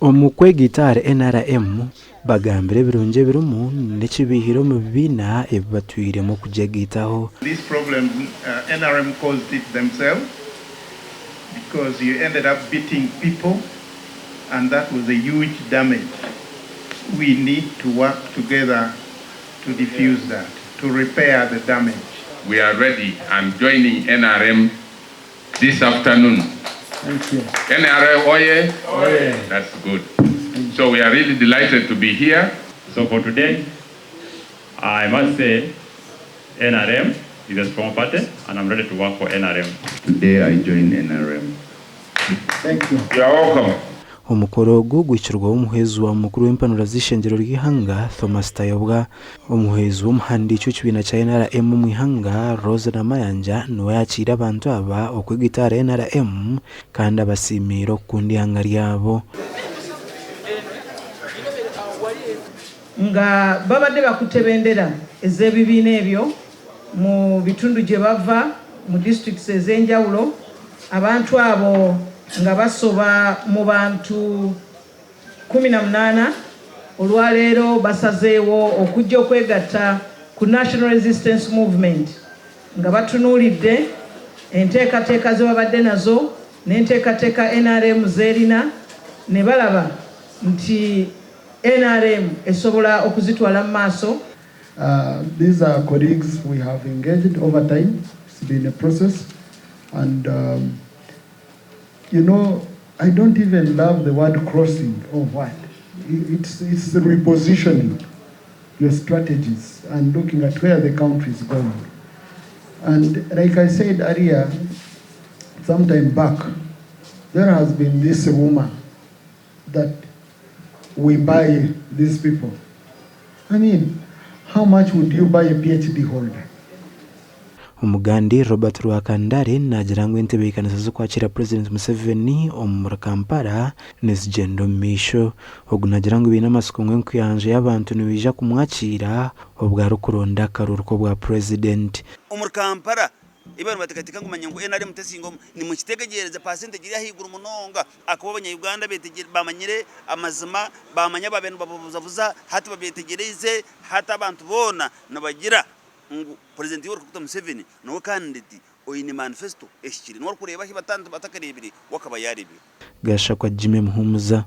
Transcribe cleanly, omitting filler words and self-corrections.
Omu kwegaita ahari NRM, bagambire ebirungi ebirimu n'ekibaihire omu bibiina ebi batwiremu okugyegaitaho. These problems NRM caused it themselves because you ended up beating people and that was a huge damage. We need to work together to defuse that, to repair the damage. We are ready and joining NRM this afternoon. Thank you. NRM oye! Oye. That's good. So we are really delighted to be here. So for today, I must say NRM is a strong party and I'm ready to work for NRM. Today I join NRM. Thank you. You are welcome. Omukoro ogu guhikirweho omuhwezi wa mukuru w'empanura z'eishengyero ry'eihanga, Thomas Tayebwa. Omuhwezi w'omuhandiiki w'ekibiina kya NRM omu ihanga, Rose Namayanja niwe yaakiire abantu aba okwegaita ahari NRM kandi abasiimiire okukunda eihanga ryabo. Nga babadde bakutte bendera ez'ebibiina ebyo mu bitundu gye bava mu districts ez'enjawulo, abantu abo nga basoba mu bantu 18 olwaleero basazeewo okujja okwegatta ku National Resistance Movement nga batunuulidde enteekateeka zebabadde nazo n'enteekateeka nrm zerina ne balaba nti nrm esobola okuzitwala mu maaso. These are colleagues we have engaged over time, it's been a process and you know I don't even love the word crossing or what, it's, it's repositioning your strategies and looking at where the country is going. And like I said earlier, some time back, there has been this rumor that we buy these people. I mean, how much would you buy a PhD holder? Omugandi Robert Rwakandare naagira ngu entebeekanisa z'okwakiira Purezidenti Museveni omuri Kampala nizigyenda omu maisho. Ogu naagira ngu baine amatsiko ngu enkuyanja y'abantu nibaija kumwakiira obwo arikuronda akaruuru k'obwa Purezidenti. Omuri Kampala ebi bariyo nibateekateeka ngu manya ngu NRM tesinga omu nimukitegyereza percentage eri ahaiguru munonga ahakuba abanya Uganda bamanyire amazima bamanya ababaire nibababuzabuza hati babetegyereize hati abantu boona nibagira ngu Purezidenti Yoweri Kaguta Museveni niwe kandideti oine manifesito ehikire, niwe arikureeba ahi batakareebire we akaba yaareebire. Gashakwa Jimmy Muhumuza.